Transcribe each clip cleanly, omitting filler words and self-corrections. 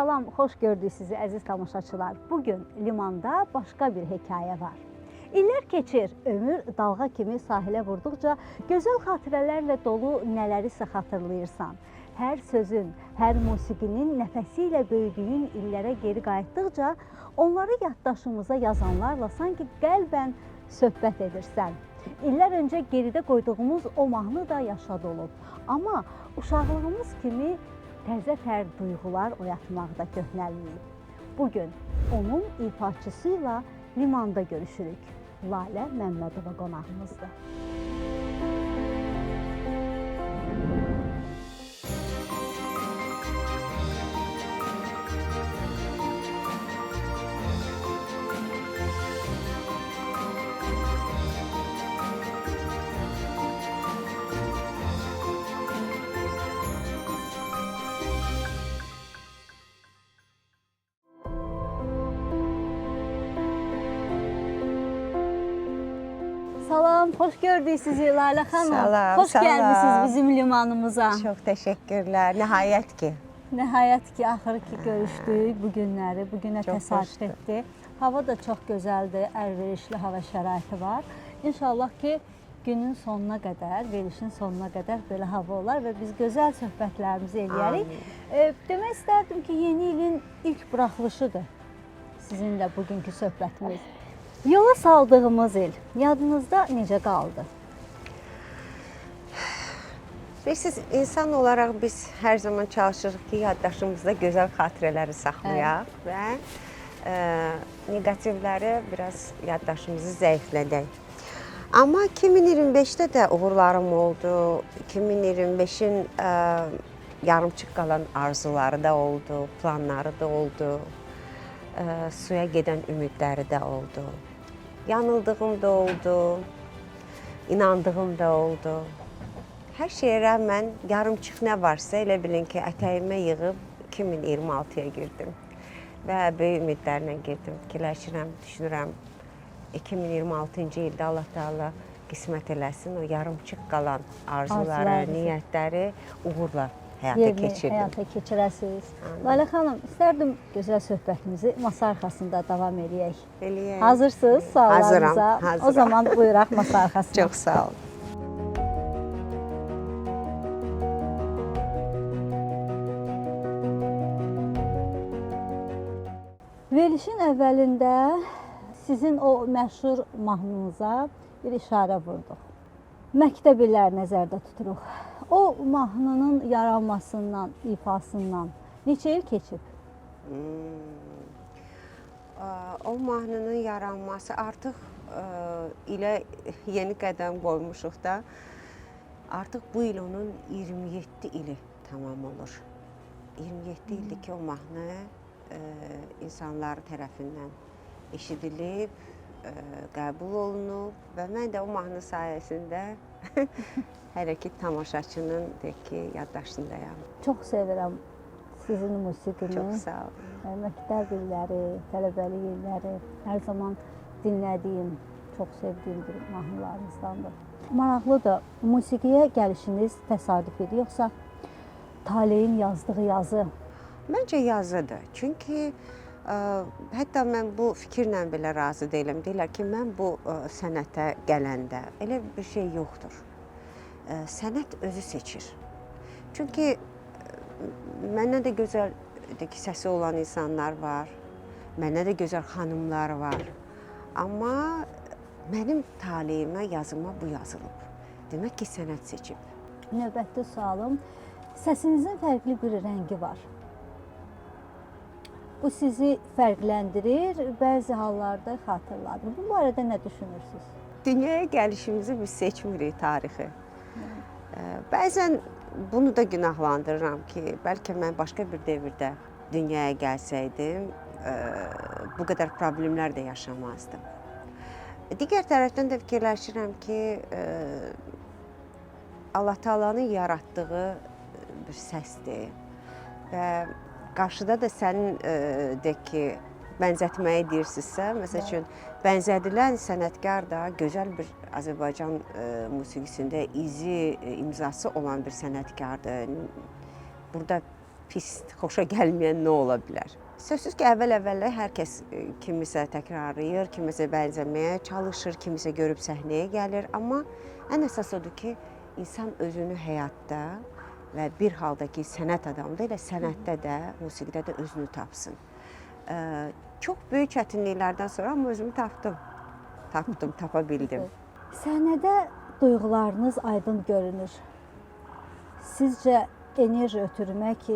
Salam, xoş gördük sizi əziz tamaşaçılar. Bugün limanda başqa bir hekayə var. İllər keçir, ömür dalğa kimi sahilə vurduqca gözəl xatirələrlə dolu nələrisə xatırlayırsan. Hər sözün, hər musiqinin nəfəsi ilə böyüdüyün illərə geri qayıtdıqca onları yaddaşımıza yazanlarla sanki qəlbən söhbət edirsən. İllər öncə geridə qoyduğumuz o mahnı da yaşa dolub. Amma uşaqlığımız kimi təzə tər duyğular oyatmaqda köhnəlməyib. Bugün onun ifaçısı ilə limanda görüşürük. Lalə Məmmədova qonağımızdır. Salam, xoş gördük sizi Lalə xanım. Salam, xoş salam. gəlmisiniz bizim limanımıza. Çox təşəkkürlər. Nəhayət ki. Nəhayət ki, axır ki görüşdük bu günləri, bu günə Çox təsadüf xoşdur. etdi. Hava da çox gözəldir, əlverişli hava şəraiti var. İnşallah ki, günün sonuna qədər, verilişin sonuna qədər belə hava olar və biz gözəl söhbətlərimizi eləyərik. Demək istərdim ki, yeni ilin ilk buraxılışıdır sizinlə bugünkü söhbətimiz. Yola saldığımız il yadınızda necə qaldı? Bilirsiniz, insan olaraq biz hər zaman çalışırıq ki, yaddaşımızda gözəl xatirələri saxlayaq və neqativləri biraz yaddaşımızı zəiflədək. Amma 2025-də də uğurlarım oldu. 2025-in yarımçıq qalan arzuları da oldu, planları da oldu. Suya gedən ümidləri də oldu. Yanıldığım da oldu, inandığım da oldu. Hər şeyə rəğmən yarımçıq nə varsa elə bilin ki, ətəyimə yığıb 2026-ya girdim və böyük ümidlərlə girdim. Fikirləşirəm, düşünürəm 2026-cı ildə Allah Teala qismət eləsin o yarımçıq qalan arzuları, niyyətləri uğurla həyata keçirdim. Həyata keçirəsiniz. Lalə xanım, istərdim gözəl söhbətimizi masa arxasında davam eləyək. Eləyək. Hazırsınız suallarınıza? Hazıram, hazıram. O zaman buyuraq masa arxasına. Çox sağ olun. Verilişin əvvəlində sizin o məşhur mahnınıza bir işarə vurduq. Məktəb illəri nəzərdə tuturuq. O mahnının yaranmasından, ifasından neçə il keçib? O mahnının yaranması artıq ilə yeni qədəm qoymuşuq da. Artıq bu il onun 27 ili tamam olur. 27 ildir ki, o mahnı insanlar tərəfindən eşidilib, qəbul olunub və mən də o mahnı sayəsində hələ ki tamaşaçının deyək ki, yaddaşındayam. Çox sevirəm sizin musiqini. Çox sağ olun. Məktəb illəri, tələbəlik illəri hər zaman dinlədiyim, çox sevdiyim bir mahnılarınızdandır. Maraqlıdır, musiqiyə gəlişiniz təsadüf idi, yoxsa taleyin yazdığı yazı? Məncə yazıdır. Çünki hətta mən bu fikirlə belə razı deyiləm. Deyirlər ki, mən bu sənətə gələndə elə bir şey yoxdur. Sənət özü seçir. Çünki məndən də gözəl ki, səsi olan insanlar var. Məndən də gözəl xanımlar var. Amma mənim taleyimə, yazıma bu yazılıb. Demək ki, sənət seçib. Növbəti sualım, səsinizin fərqli bir rəngi var. Bu sizi fərqləndirir, bəzi hallarda xatırladır. Bu barədə nə düşünürsünüz? Dünyaya gəlişimizi biz seçmirik tarixi. Bəzən bunu da günahlandırıram ki, bəlkə mən başqa bir dövrdə dünyaya gəlsəydim, bu qədər problemlər də yaşamazdım. Digər tərəfdən də fikirləşirəm ki, Allah Taala'nın yaratdığı bir səsdir və qarşıda da sənin deyək ki, bənzətməyi deyirsinizsə, məsəl üçün bənzədilən sənətkar da gözəl bir Azərbaycan musiqisində izi, imzası olan bir sənətkardır. Burada pis, xoşa gəlməyən nə ola bilər? Sözsüz ki, əvvəl-əvvəllər hər kəs kimisə təkrarlayır, kimisə bənzəməyə çalışır, kimisə görüb səhnəyə gəlir, amma ən əsas odur ki, insan özünü həyatda və bir halda ki, sənət adamıdır, elə sənətdə də, musiqidə də özünü tapsın. Çox böyük çətinliklərdən sonra amma özümü tapdım. Tapdım, tapa bildim. Səhnədə duyğularınız aydın görünür. Sizcə enerji ötürmək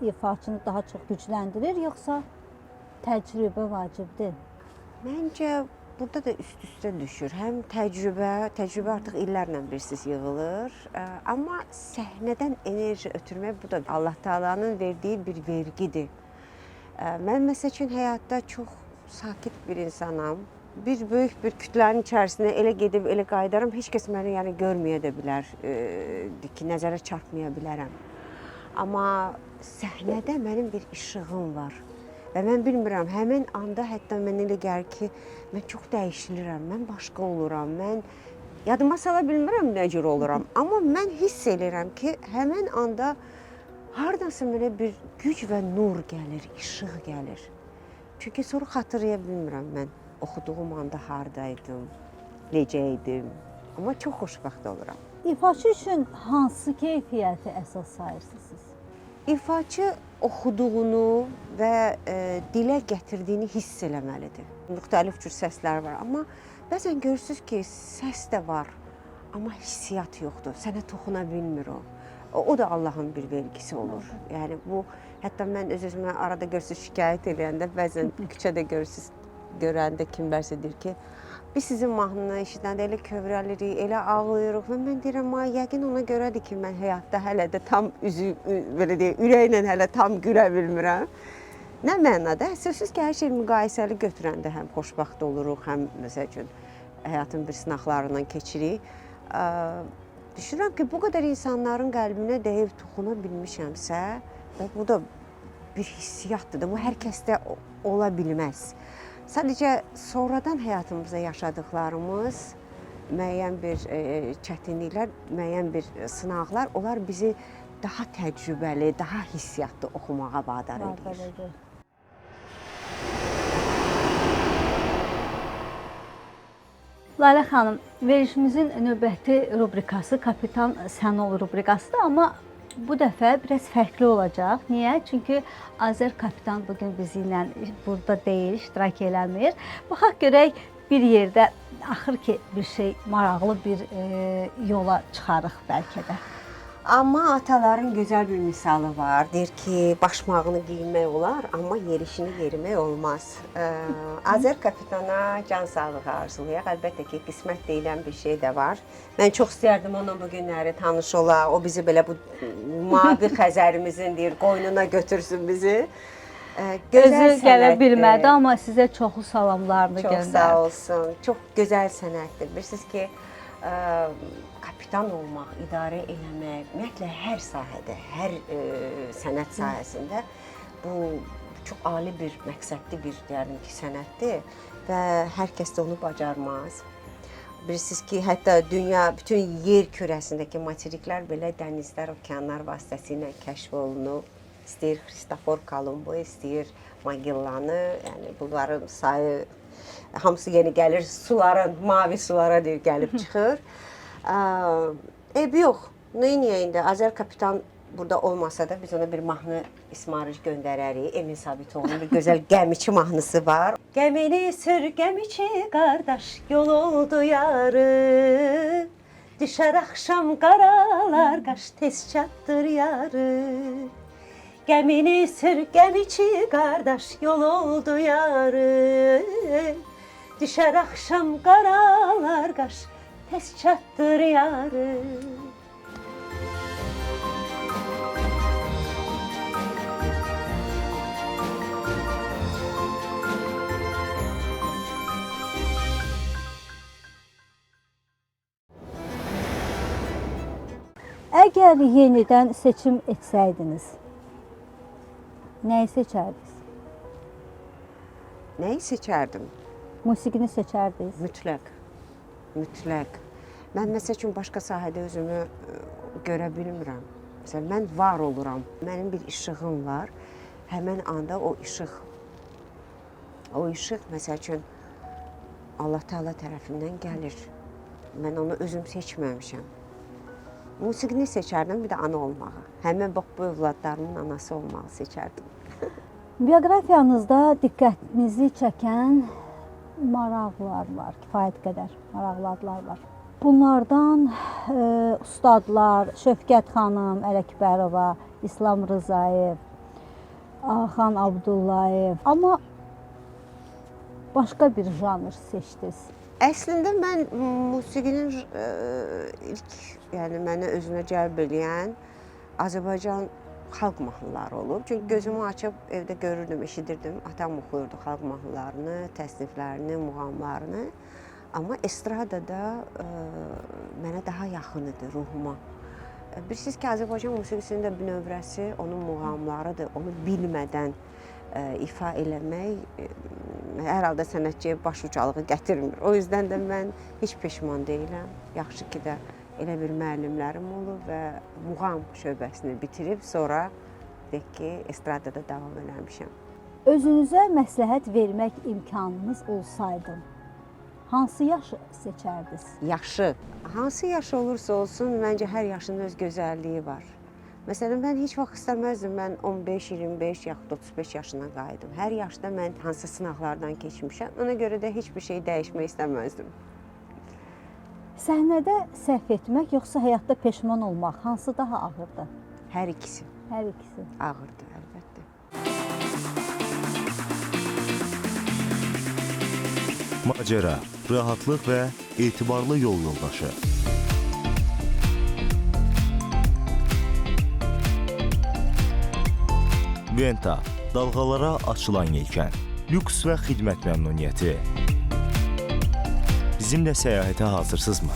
ifaçını daha çox gücləndirir, yoxsa təcrübə vacibdir? Məncə burada da üst-üstə düşür. Həm təcrübə artıq illərlə bilirsiz yığılır, amma səhnədən enerji ötürmək bu da Allah Taala'nın verdiyi bir vergidir. Mən məsəl üçün həyatda çox sakit bir insanam. Bir böyük bir kütlənin içərisinə elə gedib elə qayıdaram, heç kəs məni yəni görməyə də bilər, ki, nəzərə çarpmaya bilərəm. Amma səhnədə mənim bir işığım var. Və mən bilmirəm, həmin anda hətta mənə elə gəlir ki, mən çox dəyişilirəm, mən başqa oluram, mən yadıma sala bilmirəm nə cür oluram. Amma mən hiss eləyirəm ki, həmin anda hardansa mənə bir güc və nur gəlir, işıq gəlir. Çünki sonra xatırlaya bilmirəm mən oxuduğum anda hardaydım, necə idim. Amma çox xoşbəxt oluram. İfaçı üçün hansı keyfiyyəti əsas sayırsınız siz? İfaçı oxuduğunu və dilə gətirdiyini hiss eləməlidir. Müxtəlif cür səslər var, amma bəzən görürsüz ki, səs də var, amma hissiyat yoxdur. Sənə toxuna bilmir o. O da Allahın bir vergisi olur. Yəni bu, hətta mən öz-özümə arada görürsüz şikayət eləyəndə, bəzən küçədə görürsüz, görəndə kimlərsə deyir ki, biz sizin mahnını eşidəndə elə kövrəlirik, elə ağlayırıq və mən deyirəm, ay yəqin ona görədir ki, mən həyatda hələ də tam üzü, belə deyək, ürəklə hələ tam gülə bilmirəm. Nə mənada? Sözsüz ki, hər şey müqayisəli götürəndə həm xoşbəxt oluruq, həm məsəl üçün həyatın bir sınaqlarından keçirik. Düşünürəm ki, bu qədər insanların qəlbinə dəyib toxuna bilmişəmsə, və bu da bir hissiyatdır da, bu hər kəsdə ola bilməz. Sadəcə sonradan həyatımızda yaşadıklarımız, müəyyən bir çətinliklər, müəyyən bir sınaqlar, onlar bizi daha təcrübəli, daha hissiyatlı oxumağa vadar edir. Lalə xanım, verilişimizin növbəti rubrikası Kapitan Sən ol rubrikasıdır, amma bu dəfə biraz fərqli olacaq. Niyə? Çünki Azər Kapitan bugün bizimlə burada deyil, iştirak eləmir. Baxaq görək bir yerdə axır ki bir şey maraqlı bir yola çıxarıq bəlkə də. Amma ataların gözəl bir misalı var. Deyir ki, başmağını geyinmək olar, amma yerişini yerimək olmaz. Azər Kapitana can sağlığı arzulayaq. Əlbəttə ki, qismət deyilən bir şey də var. Mən çox istəyərdim onunla bu günləri tanış olaq. O bizi belə bu mavi Xəzərimizin deyir, qoynuna götürsün bizi. Gözəl Özü gələ bilmədi, amma sizə çoxlu salamlarını çox göndərdi. Çox sağ olsun. Çox gözəl sənətdir. Bilirsiniz ki, kapitan olmaq, idarə eləmək, ümumiyyətlə hər sahədə, hər sənət sahəsində bu çox ali bir məqsədli bir deyərdim ki, sənətdir və hər kəs də onu bacarmaz. Bilirsiniz ki, hətta dünya, bütün yer kürəsindəki materiklər belə dənizlər, okeanlar vasitəsilə kəşf olunub. İstəyir Xristofor Kolumbu, istəyir Magellanı, yəni bunların sayı hamısı yeni gəlir, suların, mavi sulara deyir, gəlib çıxır. Eybi yox, neyniyək indi? Azər Kapitan burada olmasa da biz ona bir mahnı ismarış göndərərik. Emin Sabitoğlu'nun bir gözəl gəmiçi mahnısı var. Gəmini sür gəmiçi qardaş, yol oldu yarı. Düşər axşam qaralar qaş, tez çatdır yarı. Gəmini sür gəmiçi qardaş, yol oldu yarı. Düşər axşam qaralar qaş, tez çatdır yarı. Əgər yenidən seçim etsəydiniz, nəyi seçərdiniz? Nəyi seçərdim? Musiqini seçərdiniz? Mütləq. Mütləq. Mən məsəl üçün başqa sahədə özümü görə bilmirəm. Məsələn, mən var oluram. Mənim bir işığım var. Həmən anda o işıq məsəl üçün Allah Teala tərəfindən gəlir. Mən onu özüm seçməmişəm. Musiqini seçərdim, bir də ana olmağı. Həmən bax bu övladlarımın anası olmağı seçərdim. Bioqrafiyanızda diqqətinizi çəkən maraqlar var, kifayət qədər maraqlı adlar var. Bunlardan ustadlar Şövkət xanım Ələkbərova, İslam Rzayev, Axan Abdullayev. Amma başqa bir janr seçdiniz. Əslində mən musiqinin ilk, yəni məni özünə cəlb eləyən Azərbaycan xalq mahnıları olub. Çünki gözümü açıb evdə görürdüm, eşidirdim. Atam oxuyurdu xalq mahnılarını, təsniflərini, muğamlarını. Amma estradada mənə daha yaxın idi ruhuma. Bilirsiniz ki, Azərbaycan musiqisinin də bünövrəsi onun muğamlarıdır. Onu bilmədən ifa eləmək hər halda sənətçiyə baş ucalığı gətirmir. O yüzdən də mən heç peşman deyiləm. Yaxşı ki də elə bir müəllimlərim olub və muğam şöbəsini bitirib sonra deyək ki, estradada davam eləmişəm. Özünüzə məsləhət vermək imkanınız olsaydı, hansı yaşı seçərdiniz? Yaşı. Hansı yaş olursa olsun, məncə hər yaşın öz gözəlliyi var. Məsələn, mən heç vaxt istəməzdim mən 15, 25 yaxud 35 yaşına qayıdım. Hər yaşda mən hansı sınaqlardan keçmişəm. Ona görə də heç bir şey dəyişmək istəməzdim. Səhnədə səhv etmək yoxsa həyatda peşman olmaq, hansı daha ağırdır? Hər ikisi. Hər ikisi. Ağırdır, əlbəttə. Macəra, rahatlıq və etibarlı yol yoldaşı. Venta, dalğalara açılan yelkən, lüks və xidmət məmnuniyyəti. Bizimlə səyahətə hazırsınızmı?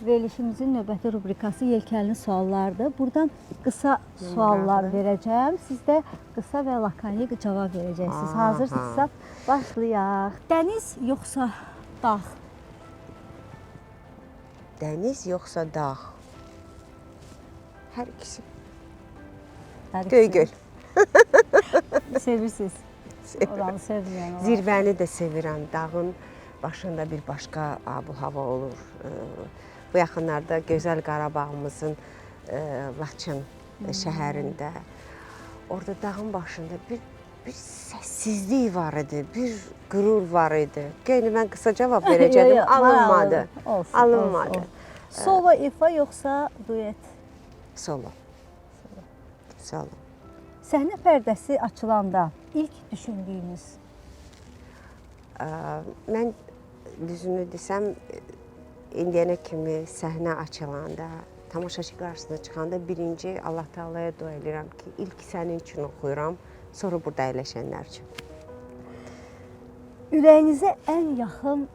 Verilişimizin növbəti rubrikası yelkənli suallardır. Buradan qısa suallar verəcəm. Siz də qısa və lakonik cavab verəcəksiniz. Hazırsınızsa başlayaq. Dəniz yoxsa dağ? Dəniz yoxsa dağ? Hər ikisi. Hər ikisi. Göygöl. Sevirsiniz. Oranı sevməyən olar. Zirvəni də sevirəm. Dağın başında bir başqa abu-hava olur. Bu yaxınlarda gözəl Qarabağımızın Laçın şəhərində orada dağın başında bir səssizlik var idi, bir qürur var idi. Göyünü mən qısa cavab verəcəkdim, alınmadı. Olsun, alınmadı. Olsun. Solo ifa yoxsa duet? Solo. Solo. Səhnə pərdəsi açılanda ilk düşündüyünüz? Mən düzünü desəm, indiyənə kimi səhnə açılanda, tamaşaçı qarşısına çıxanda birinci Allah Taalaya dua edirəm ki, ilk sənin üçün oxuyuram, sonra burada əyləşənlər üçün. Ürəyinizə ən yaxın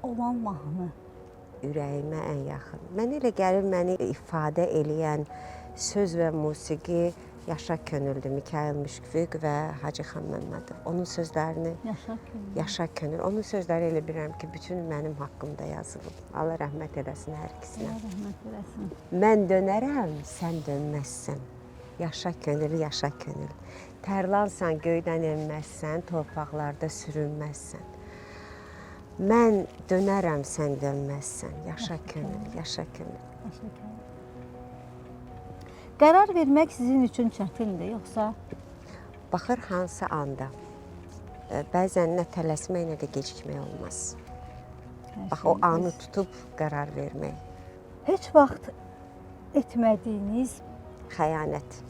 olan mahnı? Ürəyimə ən yaxın. Mənə elə gəlir, məni ifadə eləyən söz və musiqi Yaşa Könüldür, Mikayıl Müşfiq və Hacı Xan Məmmədov. Onun sözlərini Yaşa Könül. Yaşa Könül. Onun sözləri elə bilirəm ki, bütün mənim haqqımda yazılıb. Allah rəhmət eləsin hər ikisinə. Allah rəhmət eləsin. Mən dönərəm, sən dönməzsən. Yaşa könül, yaşa könül. Tərlansan, göydən enməzsən, torpaqlarda sürünməzsən. Mən dönərəm, sən dönməzsən. Yaşa könül, yaşa könül. Yaşa könül. Qərar vermək sizin üçün çətindir, yoxsa? Baxır hansı anda. Bəzən nə tələsmək, nə də gecikmək olmaz. Bax, o anı tutub qərar vermək. Heç vaxt etmədiyiniz xəyanət.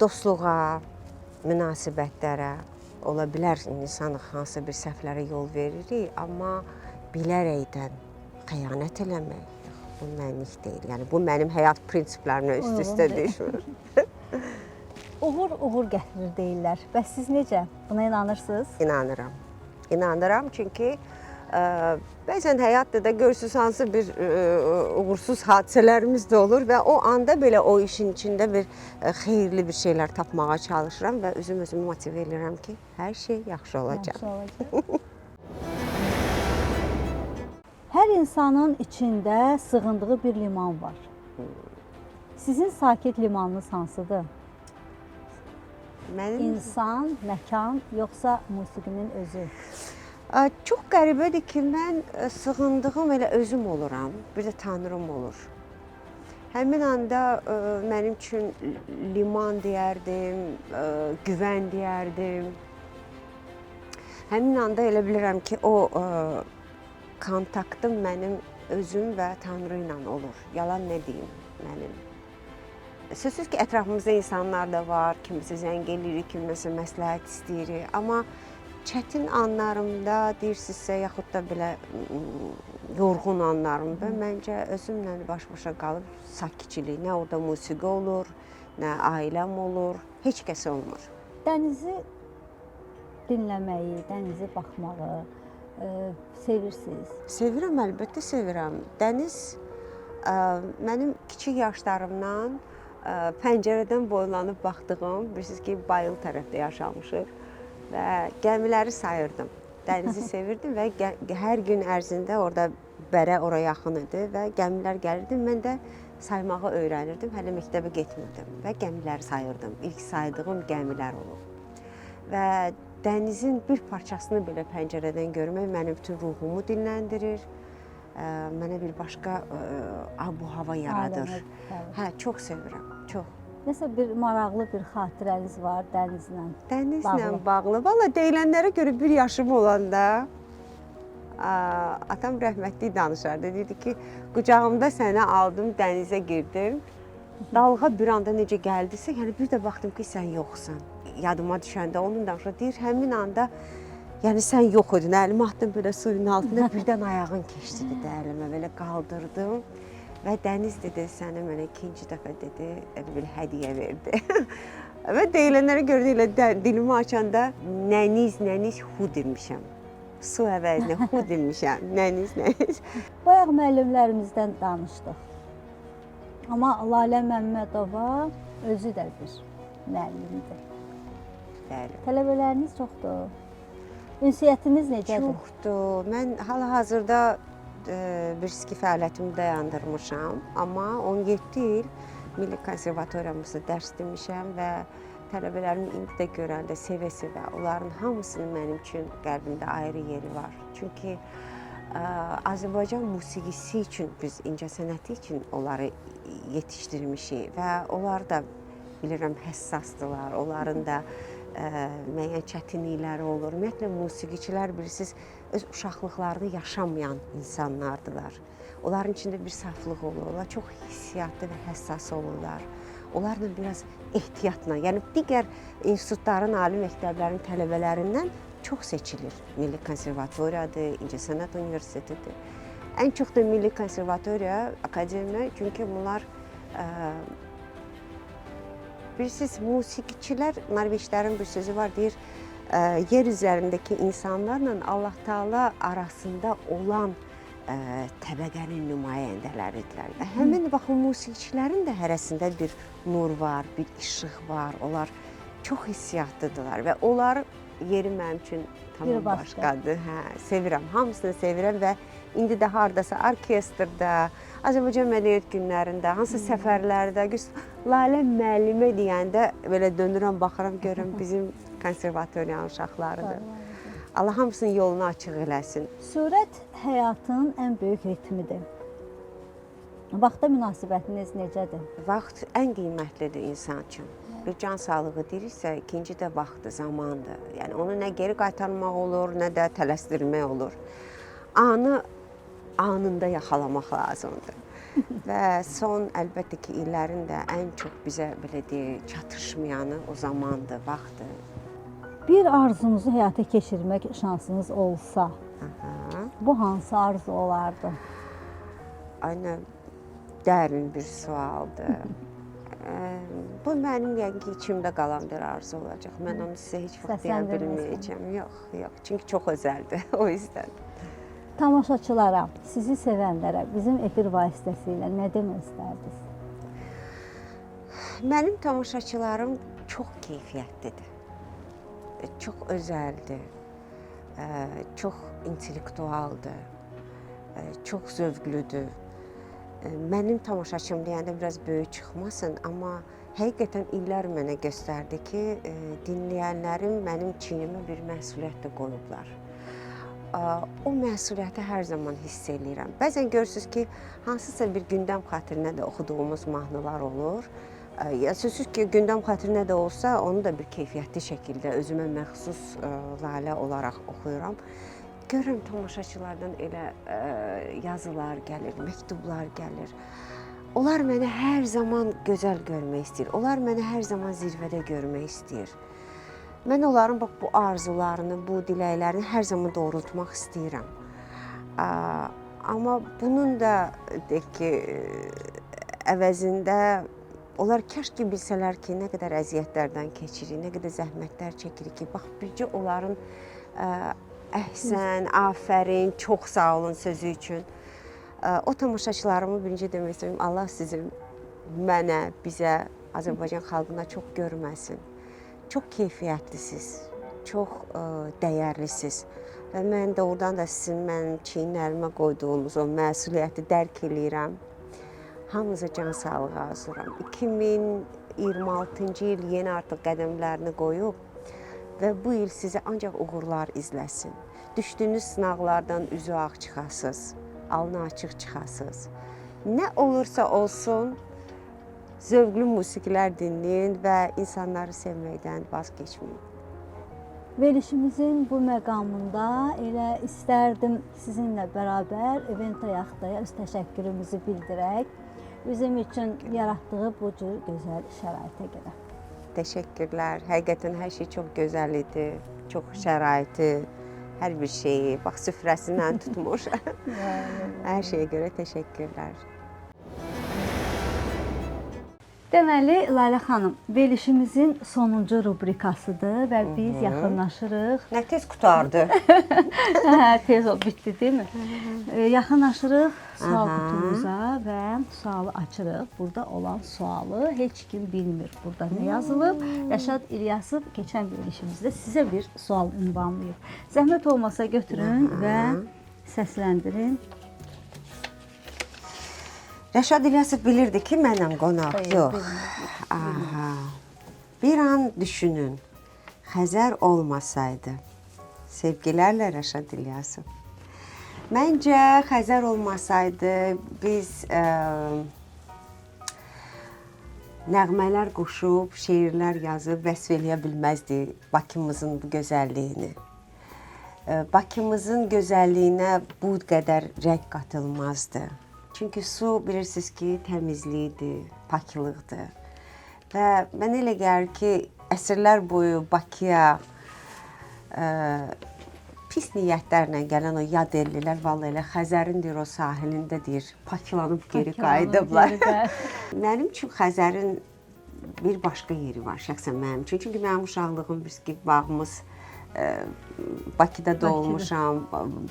Dostluğa, münasibətlərə ola bilər insan hansı bir səhvlərə yol veririk, amma bilərəkdən xəyanət eləmək, yox, bu mənlik deyil. Yəni bu mənim həyat prinsiplərimlə üst-üstə düşmür. Uğur uğur gətirir deyirlər. Bəs siz necə? Buna inanırsınız? İnanıram. İnanıram çünki Bəzən həyatda da görürsüz hansı bir uğursuz hadisələrimiz də olur və o anda belə o işin içində bir xeyirli bir şeylər tapmağa çalışıram və özüm özümü motivə eləyirəm ki, hər şey yaxşı olacaq. Yaxşı olacaq. Hər insanın içində sığındığı bir liman var. Sizin sakit limanınız hansıdır? Mənim İnsan, məkan, yoxsa musiqinin özü? Çox qəribədir ki, mən sığındığım elə özüm oluram, bir də Tanrım olur. Həmin anda mənim üçün liman deyərdim, güvən deyərdim. Həmin anda elə bilirəm ki, o kontaktım mənim özüm və Tanrı ilə olur. Yalan nə deyim mənim. Sözsüz ki, ətrafımızda insanlar da var, kimisə zəng eləyir, kimisə məsləhət istəyir. Amma çətin anlarımda deyirsinizsə, yaxud da belə yorğun anlarımda məncə özümlə baş-başa qalıb sakitçilik. Nə orada musiqi olur, nə ailəm olur, heç kəs olmur. Dənizi dinləməyi, dənizi baxmağı sevirsiniz? Sevirəm, əlbəttə sevirəm. Dəniz mənim kiçik yaşlarımdan pəncərədən boylanıb baxdığım, bilirsiniz ki, Bayıl tərəfdə yaşamışıq və gəmiləri sayırdım. Dənizi sevirdim və hər gün ərzində orada bərə ora yaxın idi və gəmilər gəlirdi. Mən də saymağı öyrənirdim. Hələ məktəbə getmirdim və gəmiləri sayırdım. İlk saydığım gəmilər olub. Və dənizin bir parçasını belə pəncərədən görmək mənim bütün ruhumu dinləndirir. Mənə bir başqa abu-hava yaradır. Hə, çox sevirəm, çox. Nəsə bir maraqlı bir xatirəniz var dənizlə? Dənizlə bağlı. Valla deyilənlərə görə bir yaşım olanda atam rəhmətli danışardı. Deyirdi ki, qucağımda səni aldım, dənizə girdim. Dalğa bir anda necə gəldisə, yəni bir də baxdım ki, sən yoxsan. Yadıma düşəndə onun danışır. Deyir, həmin anda yəni sən yox idin. Əlimi atdım belə suyun altına, birdən ayağın keçdi dedi əlimə, belə qaldırdım. Və dəniz dedi, sənə mənə ikinci dəfə dedi, elə bil hədiyyə verdi. Və deyilənlərə görə elə dilimi açanda nəniz, nəniz hu demişəm. Su əvəzinə hu demişəm. Nəniz, nəniz. Bayaq müəllimlərimizdən danışdıq. Amma Lalə Məmmədova özü də bir müəllimdir. Bəli. Tələbələriniz çoxdur. Ünsiyyətiniz necədir? Çoxdur. Mən hal-hazırda bir ki fəaliyyətimi dayandırmışam, amma 17 il Milli Konservatoriyamızda dərs demişəm və tələbələrimi indi də görəndə sevə-sevə onların hamısının mənim üçün qəlbimdə ayrı yeri var. Çünki Azərbaycan musiqisi üçün biz incəsənəti üçün onları yetişdirmişik və onlar da bilirəm həssasdılar. Onların da müəyyən çətinlikləri olur. Ümumiyyətlə musiqiçilər bilirsiniz öz uşaqlıqlarını yaşamayan insanlardılar. Onların içində bir saflıq olur. Onlar çox hissiyatlı və həssas olurlar. Onlarla biraz ehtiyatla, yəni digər institutların, ali məktəblərin tələbələrindən çox seçilir. Milli Konservatoriyadır, İncəsənət Universitetidir. Ən çox da Milli Konservatoriya, akademiya, çünki bunlar bilirsiniz, musiqiçilər, Norveçlərin bir sözü var, deyir, yer üzərindəki insanlarla Allah Taala arasında olan təbəqənin nümayəndələridirlər. Və həmin baxın musiqiçilərin də hərəsində bir nur var, bir işıq var. Onlar çox hissiyatlıdırlar və onlar yeri mənim üçün tamam başqa. Başqadır. Hə, sevirəm, hamısını sevirəm və indi də hardasa orkestrdə, Azərbaycan Mədəniyyət günlərində, hansı səfərlərdə, Lalə müəllimə deyəndə belə dönürəm, baxıram, görürəm bizim konservatoriyanın uşaqlarıdır. Allah hamısının yolunu açıq eləsin. Sürət həyatın ən böyük ritmidir. Vaxta münasibətiniz necədir? Vaxt ən qiymətlidir insan üçün. Bir can sağlığı deyirsə, ikinci də vaxtdır, zamandır. Yəni onu nə geri qaytarmaq olur, nə də tələsdirmək olur. Anı anında yaxalamaq lazımdır. Və son əlbəttə ki, illərin də ən çox bizə belə deyək, çatışmayanı o zamandır, vaxtdır. Bir arzunuzu həyata keçirmək şansınız olsa, Aha. bu hansı arzu olardı? Aynı dərin bir sualdır. Bu mənim yəqin ki, içimdə qalan bir arzu olacaq. Mən onu sizə heç vaxt deyə bilməyəcəm. Yox, yox. Çünki çox özəldir o yüzden. Tamaşaçılara, sizi sevənlərə bizim efir vasitəsilə nə demək istərdiniz? Mənim tamaşaçılarım çox keyfiyyətlidir. Çox özəldir. Çox intellektualdır. Çox zövqlüdür. Mənim tamaşaçım deyəndə biraz böyük çıxmasın, amma həqiqətən illər mənə göstərdi ki, dinləyənlərim mənim çiynimə bir məsuliyyət də qoyublar. O məsuliyyəti hər zaman hiss eləyirəm. Bəzən görürsüz ki, hansısa bir gündəm xatirinə də oxuduğumuz mahnılar olur. Ya sözsüz ki, gündəm xatirinə də olsa, onu da bir keyfiyyətli şəkildə özümə məxsus Lalə olaraq oxuyuram. Görürəm tamaşaçılardan elə yazılar gəlir, məktublar gəlir. Onlar məni hər zaman gözəl görmək istəyir. Onlar məni hər zaman zirvədə görmək istəyir. Mən onların bax bu arzularını, bu diləklərini hər zaman doğrultmaq istəyirəm. Amma bunun da deyək ki, əvəzində onlar kaş ki bilsələr ki, nə qədər əziyyətlərdən keçirik, nə qədər zəhmətlər çəkirik ki, bax bircə onların əhsən, afərin, çox sağ olun sözü üçün. O tamaşaçılarımı birinci demək istəyirəm, Allah sizi mənə, bizə, Azərbaycan xalqına çox görməsin. Çox keyfiyyətlisiz, çox dəyərlisiz və mən doğrudan da sizin mənim çiyinlərimə qoyduğunuz o məsuliyyəti dərk eləyirəm. Hamınıza can sağlığı arzulayıram. 2026-cı il yeni artıq qədəmlərini qoyub və bu il sizə ancaq uğurlar izləsin. Düşdüyünüz sınaqlardan üzü ağ çıxasınız, alnı açıq çıxasınız. Nə olursa olsun, zövqlü musiqilər dinləyin və insanları sevməkdən vaz keçməyin. Verilişimizin bu məqamında elə istərdim sizinlə bərabər Venta Yaxtaya öz təşəkkürümüzü bildirək. Bizim üçün yaratdığı bu cür gözəl şəraitə görə. Təşəkkürlər. Həqiqətən hər şey çox gözəl idi. Çox şəraiti, hər bir şeyi, bax süfrəsindən tutmuş. Hər şeyə görə təşəkkürlər. Deməli, Lalə xanım, verilişimizin sonuncu rubrikasıdır və biz yaxınlaşırıq. Nə tez qurtardı. Hə, tez ol, bitdi, deyilmi? Yaxınlaşırıq sual qutumuza və sualı açırıq. Burada olan sualı heç kim bilmir. Burada nə yazılıb? Rəşad İlyasov keçən verilişimizdə sizə bir sual ünvanlayıb. Zəhmət olmasa götürün və səsləndirin. Rəşad İlyasov bilirdi ki, mənəm qonaq. Xeyr, Yox. bilmirdi. Aha. Bir an düşünün. Xəzər olmasaydı. Sevgilərlə Rəşad İlyasov. Məncə Xəzər olmasaydı biz nəğmələr qoşub, şeirlər yazıb vəsf eləyə bilməzdik Bakımızın bu gözəlliyini. Bakımızın gözəlliyinə bu qədər rəng qatılmazdı. Çünki su bilirsiniz ki, təmizlikdir, paklıqdır. Və mənə elə gəlir ki, əsrlər boyu Bakıya pis niyyətlərlə gələn o yad ellilər vallah elə Xəzərin deyir o sahilində deyir, paklanıb geri qayıdıblar. Mənim üçün Xəzərin bir başqa yeri var şəxsən mənim üçün. Çünki mənim uşaqlığım biz ki bağımız Bakıda doğulmuşam,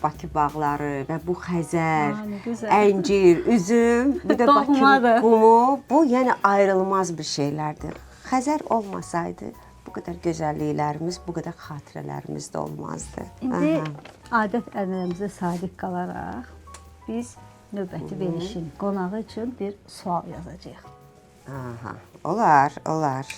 Bakı bağları və bu Xəzər, əncir, üzüm, bir də Bakının qumu, bu yəni ayrılmaz bir şeylərdir. Xəzər olmasaydı bu qədər gözəlliklərimiz, bu qədər xatirələrimiz də olmazdı. İndi adət-ənənəmizə sadiq qalaraq biz növbəti verilişin qonağı üçün bir sual yazacağıq. Aha, olar, olar.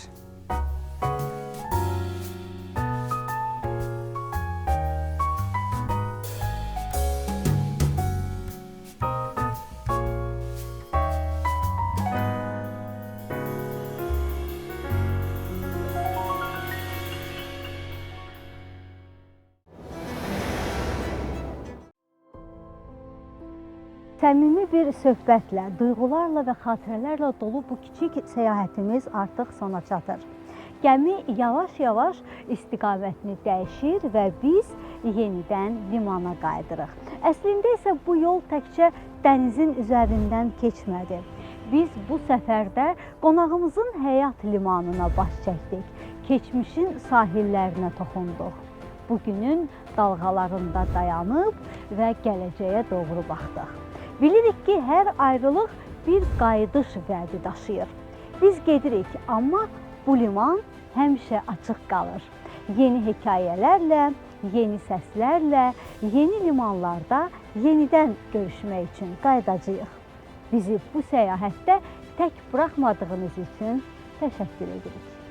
Səmimi bir söhbətlə, duyğularla və xatirələrlə dolu bu kiçik səyahətimiz artıq sona çatır. Gəmi yavaş-yavaş istiqamətini dəyişir və biz yenidən limana qayıdırıq. Əslində isə bu yol təkcə dənizin üzərindən keçmədi. Biz bu səfərdə qonağımızın həyat limanına baş çəkdik. Keçmişin sahillərinə toxunduq. Bugünün dalğalarında dayanıb və gələcəyə doğru baxdıq. Bilirik ki, hər ayrılıq bir qayıdış vədi daşıyır. Biz gedirik, amma bu liman həmişə açıq qalır. Yeni hekayələrlə, yeni səslərlə, yeni limanlarda yenidən görüşmək üçün qayıdacağıq. Bizi bu səyahətdə tək buraxmadığınız üçün təşəkkür edirik.